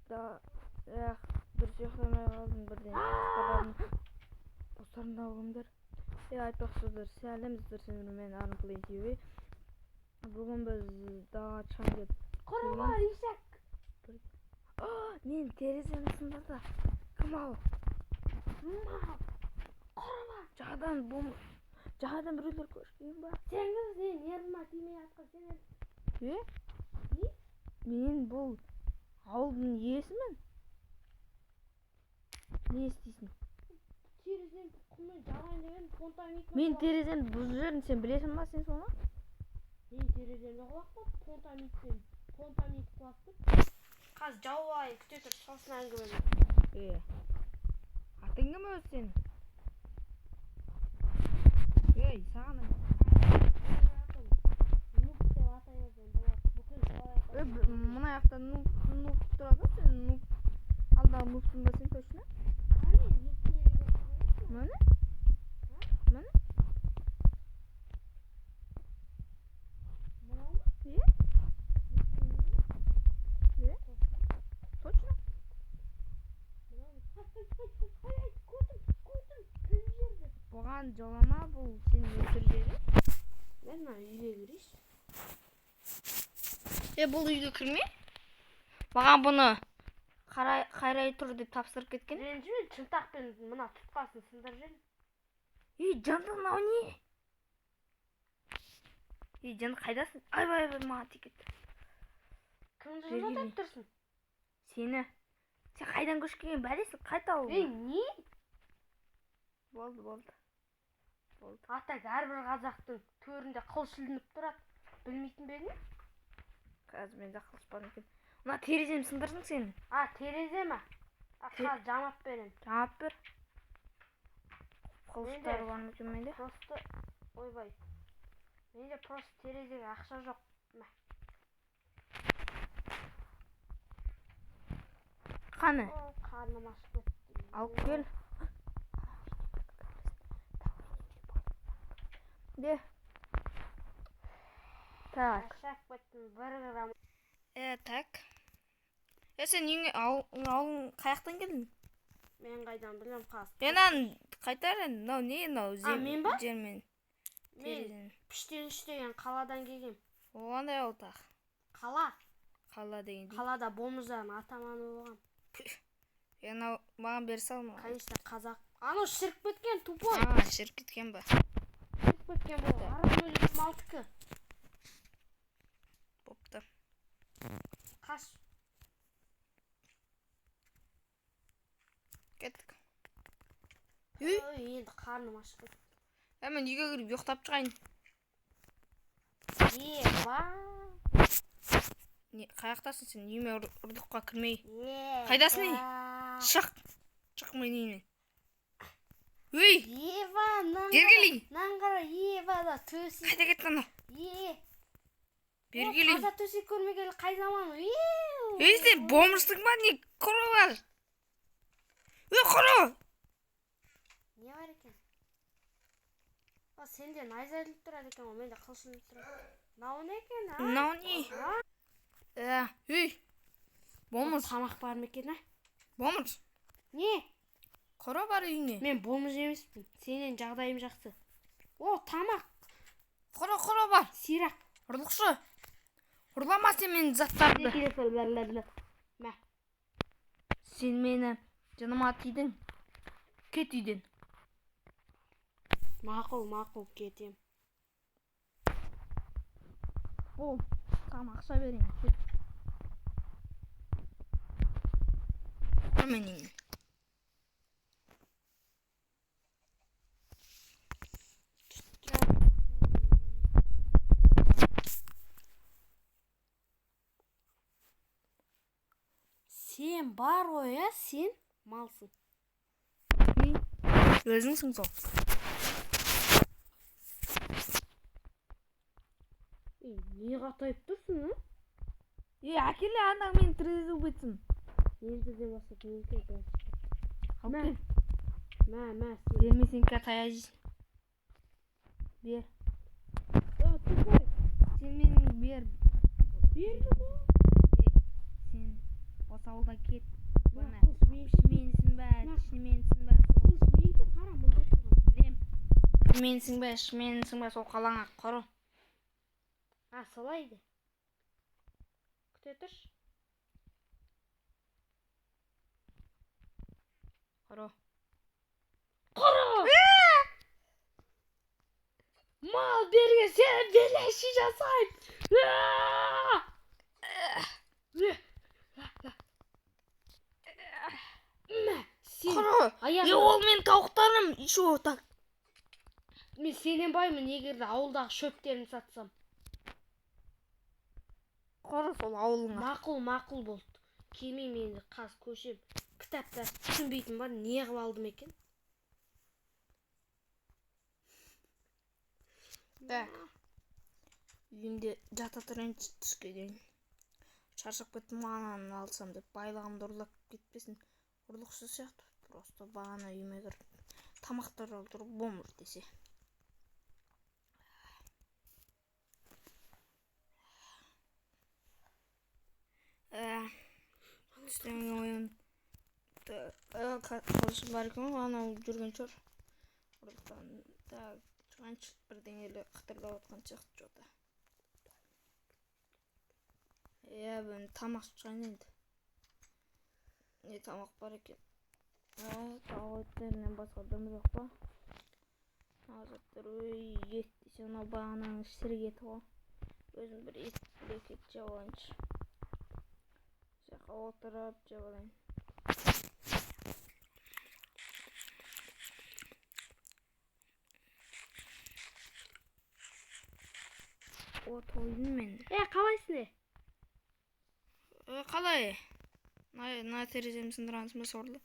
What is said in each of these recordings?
Да, эх, дұрыс ұйықтамай қалдым бірден. Достарым да кімдер? Айтпақшы, достар, сәлем, сіздер мен Арын Плей ТВ. Бүгін біз далаға шығайын деп. Құрбан ишак. Мен тереземді сындырды. Кім ал? Мал. Құрбан. Жағадан бомба. Жағадан біреулер көшкен ба? Сен кімсің? Нервыма тимей жатқан сен. Е? Не? Мен бұл ауылдың иесімін. Не істейсің? Терезені құммен жабайын деген фонтанник. Мен тереземді бұзып жібердім, сен білесің ба сен соны? Мен тереземді құлатпады, фонтанникпен. Фонтанник құлатты. Қазір жауып алайын, күте тұр, сосын әңгімені. Е. Атың кім өзі сенің? Ей, саған Менің атым Нуб деп атай берсең болады. Бүкіл қалай Е, атай мына жақта нуб нуб тұрады ғой, сен нуб. Алдағы нубсың ба сен точно? Қане, Нубтың үйін көріп тұрған жоқсың ба? Міне? Міне? Мынау ма? Е? Нубтың үйі ме? Е? Точно? Мынау ма? Ай, ай, ай, ай, ай, көрдім, көрдім, тіліп жіберді. Бұған жолама, бұл сені өлтіріп жібереді. Мен мына үйге кірейінші. Е, бұл үйге кірме. Маған бұны қарай тұр деп тапсырып кеткен. Ренжіме, шынтақпен мына тұтқасын сындырып жібердім. Ей, жанды, мынау не? Ей, жанды, қайдасың? Айбай, айбай, маған тиіп кетті. Кімді Бері жындатып келейін. тұрсың? Сені. Сен қайдан көшіп келген бәлесің? Қайт ауылға. Ей, не? Болды, болды. Болды. А так әрбір қазақтың төрінде қылыш ілініп тұрады. Білмейтін бе едің? Қазір менде қылыш бар екен. Мына тереземді сындырдың сен. А, терезе ме? А, қазір жамап беремін. Жамап бер. Қылыштар Менде бар ма екен менде? Просто, ойбай. Менде просто терезеге ақша жоқ. Мә. Қаны? О, қарным ашып кетті. Алып кел. Де. Так. Шаршап кеттім, 1 грамм. Так. Е, сен үйіңе ауылың қаяқтан келдің? Мен қайдан білем қазір. Е, мынаны қайтар енді. Мынау не мынау? А, мен ба? Жермен. Мен Терезені. Піштеніш деген қаладан келгем. Ол қандай ауыл тағы? Қала. Қала деген дейді. Қалада бомждардың атаманы болған. Е, мынау маған бере сал маған. Конечно, қазақ. Анау шіріп кеткен, тупой. А, шіріп кеткен ба? Шіріп кеткен бұл. Арам өлген малдікі. Бопты. Қаш. Кеттік. Үй? Ой, енді қарным ашып кетті. Е, мен үйге кіріп ұйықтап шығайын. Еба. Не, қаяқтасың сен? Үйіме ұрлыққа кірмей. Еба. Қайдасың, ей? Шық. Шық менің үйімнен. Өй, Еба, мынаны бері қара. келейін. Мынаны қара, еба да төсек. Қайда кетті анау? Е. Бері О, келейін. Таза төсек көрмегелі қай заман? Еу. Ей, сен бомжсың ба? Не құры бар? Ей, құры! Не бар екен? О, сенде найза ілініп тұрады екен ғой, менде қылыш ілініп тұрады. Мынау не екен, а? Мынау не? А? Ә, ей, бомж, Тамақ бар ма екен, а? бомж. Не? Құры бар үйіңе. Мен бомж емеспін. Сенен жағдайым жақсы. О, тамақ, Құры, құры бар. сирақ. Ұрлықшы. Ұрлама сен менің заттарымды. Мә. Сен мені жаныма тидің. Кет үйден. Мақұл, мақұл, кетем. Бол, саған ақша берейін. Кет. Құр менің үйімнен. Сен бар ғой, ә? Сен малсың. Өзіңсің сол. Ей, не қатайып тұрсың, а? Ей, әкеле ана менің терезе өтсін. Ендіден бастап менікі бірінші. Алып Мә. кел. Мә, мә, сен. Бермесең қазір таяқ жейсің. Бер. О, тупой. Сен менің бер. Берді ғой. Ей, сен осы ауылдан кет. Мына Бұны қылыш менікі. Ішменсің ба, Мына- ішменсің ба, сол Қылыш менікі, қара, мында тұрған. білем. Менсің бе, ішменсің бе, сол қалаңа құры. А, солай де. Күте тұршы. Құры. Құры! Мал берген сені белеші жасаймын. Мә, сен Құры. аяғың. Е, ол менің тауықтарым. Еще так. Мен сенен баймын, егер де ауылдағы шөптерін сатсам. Құры сол ауылыңа. Мақұл, мақұл болды. Келмеймін енді, қаз көшем. Кітаптар түсінбейтін бар, не қылып алдым екен? Так. Үйімде жата тұрайын түске дейін. Шаршап кеттім, ананы алсам деп байлығымды ұрлап кетпесін. Ұрлықшы сияқты. Просто бағана үйіме кіріп тамақтар алып тұрып бомж десе. Түстен кейін оянып қылышым бар екен ғой, анау жүрген шығар. Ұрлықтан так шығайыншы, бірдеңелер қытырлап жатқан сияқты что-то. Иә, мен тамақ ішіп енді. Не тамақ бар екен? Тауық еттерінен басқа дым жоқ па? Мына заттар, ой, ет десе, мынау бағананың шірік еті ғой. Өзім бір ет, бір екі ет жеп алайыншы. Осы жаққа отырып жеп алайын. О, тойдым мен. Е, қалайсың е? Қалай? Мына тереземді сындырғансың ба, сорлы?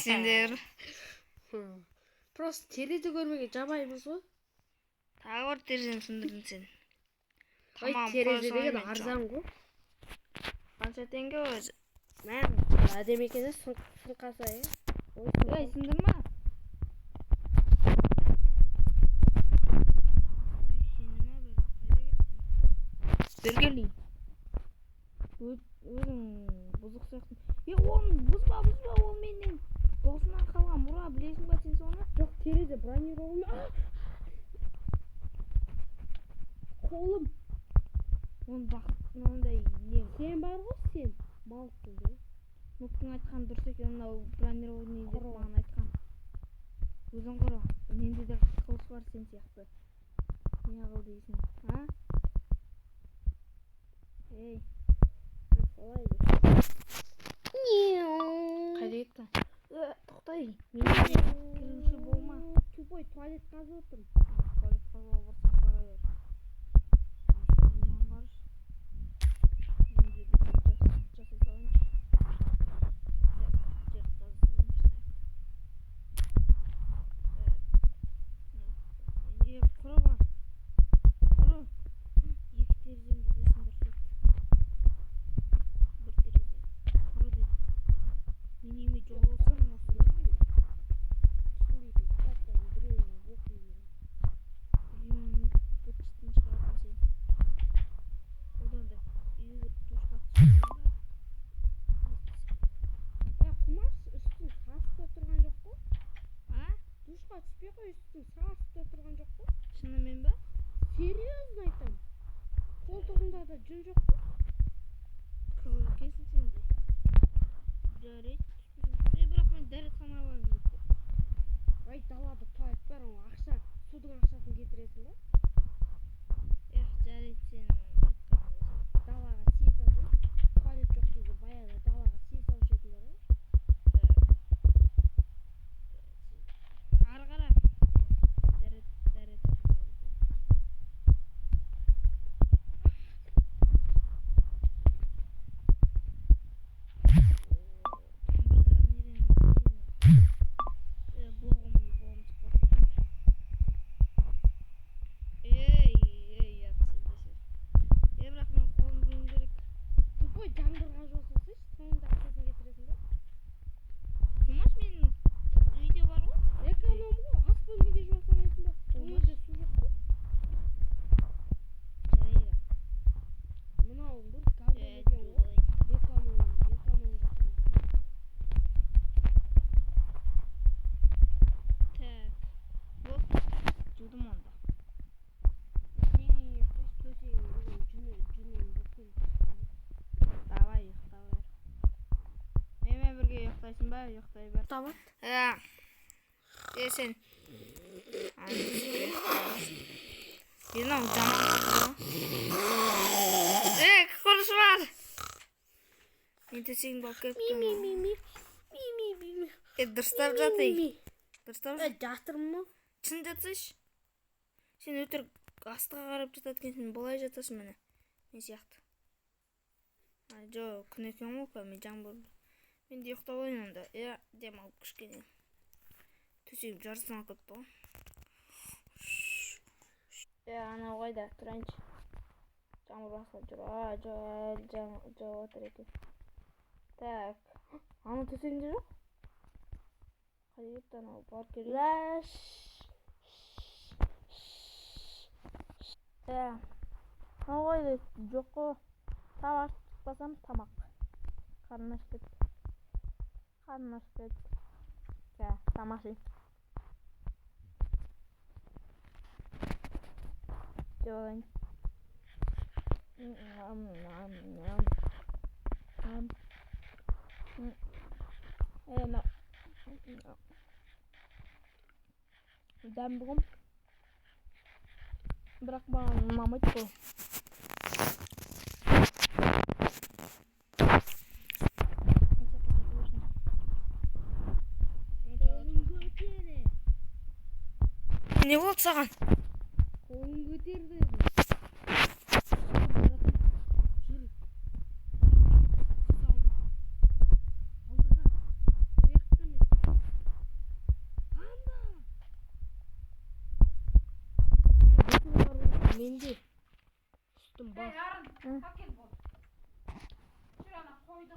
Сендер. Просто терезе көрмеген жабайымыз ғой. Тағы бір терезені сындырдың сен. Ой, Тамағым терезе қоя деген салайын мен. Арзан ғой. Қанша теңге өзі? Мә, әдемі екен, е, сынқаса, е. Ой, Ей, сындырма. Сені ма бір қайда кеттің? Бергели. Өзің бұзық сияқтысың. Е, оны бұзба, бұзба, ол менен досымнан қалған мұра, білесің ба сен соны? Жоқ, терезе бронированный. Қолым. Оны бақыт мынандай не. Сен бар ғой, сен. Малсың де. Нуптың айтқаны дұрыс екен, мынау бронированный деп Құры. Маған айтқан. Өзің құры. Менде де қылыш бар сен сияқты. Не қыл дейсің, а? Ей, Солай де. Қайда кеттің? Тоқтай, менімен кіруші болма. Тупой туалет қазып отырмын. Туалет қазуға барсаң бара бер. Мынаны қарашы. Менде де жасай салайыншы. Так, жер қазып салайыншы. Так. Е, құры бар. Құры. Екі тереземді де сындырып тастапты. Бір терезе. Құры деді. Мен үйіме жол болсам осы. Түсінбейтін кітаптардың біреуін оқи беремін. Үйімнің быт-шытын шығардың сен. Одан да үйге кіріп душқа түсіп алайын да. Е, Құмаш, үстің сасып та тұрған жоқ қой. А? Душқа түспей қой, үстің сасып та тұрған жоқ қой. Шынымен ба? Серьезно айтамын. Қолтығыңда да жүн жоқ қой. Қызық екенсің сен де. Жарайды, түспесең. Е, бірақ мен дәретханаға барғым келіп тұр. Ай, далада туалет бар, ол ақша, судың ақшасын кетіресің ба? Эх, жарайды, сенің айтқаның болсын. Далаға сие салсаң, туалет жоқ кезде баяғыда далаға сие салушы едіңдер ғой. Ары қара. Дәрет, дәрет ашуға. Неден, боғым, боғым шығып кетті. ба, ұйықтай бер. Табат. Ә, е, сен. Е, мынау жаман ғой. Е, құрыш бар. Мен төсегімді алып келіп Ми тұрмын. ми ми. Ми ми ми ми. Е, дұрыстап жат, ей. Ми. Дұрыстап Е, жат. жатырмын ғой. Шын жатсайшы. Сен өтірік астыға қарап жатады екенсің, былай жатасың, міне. Мен сияқты. А, жоқ, күн екен ғой, кәдімгі жаңбыр. Мен де ұйықтап алайын онда. Иә, демалып кішкене. Төсегім жартысын алып кетті ғой. Е, анау қайда? Тұрайыншы. Жаңбыр басталып жүр. А, жоқ, әлі жауып жатыр екен. Так. Анау төсегінде жоқ? Қайда кетті анау? Барып келейін. Ләш. Ә, анау қайда? Жоқ қой. Тамақ басам, тамақ. Қарным ашып кетті. Қарным ашып кетті. Жә, тамақ жейін. Жеп алайын. Ням, ням, ням. Ням. Е, мынау. Дәмді ғой. Бірақ маған ұнамайды бұл. Қолын көтер. Не болды саған? Қолын көтер дедім. Жүр. Алдыға. Ояқта емес. Анда. Менде. Сүтім бар. Әкел болды. Жүр, ана қойды.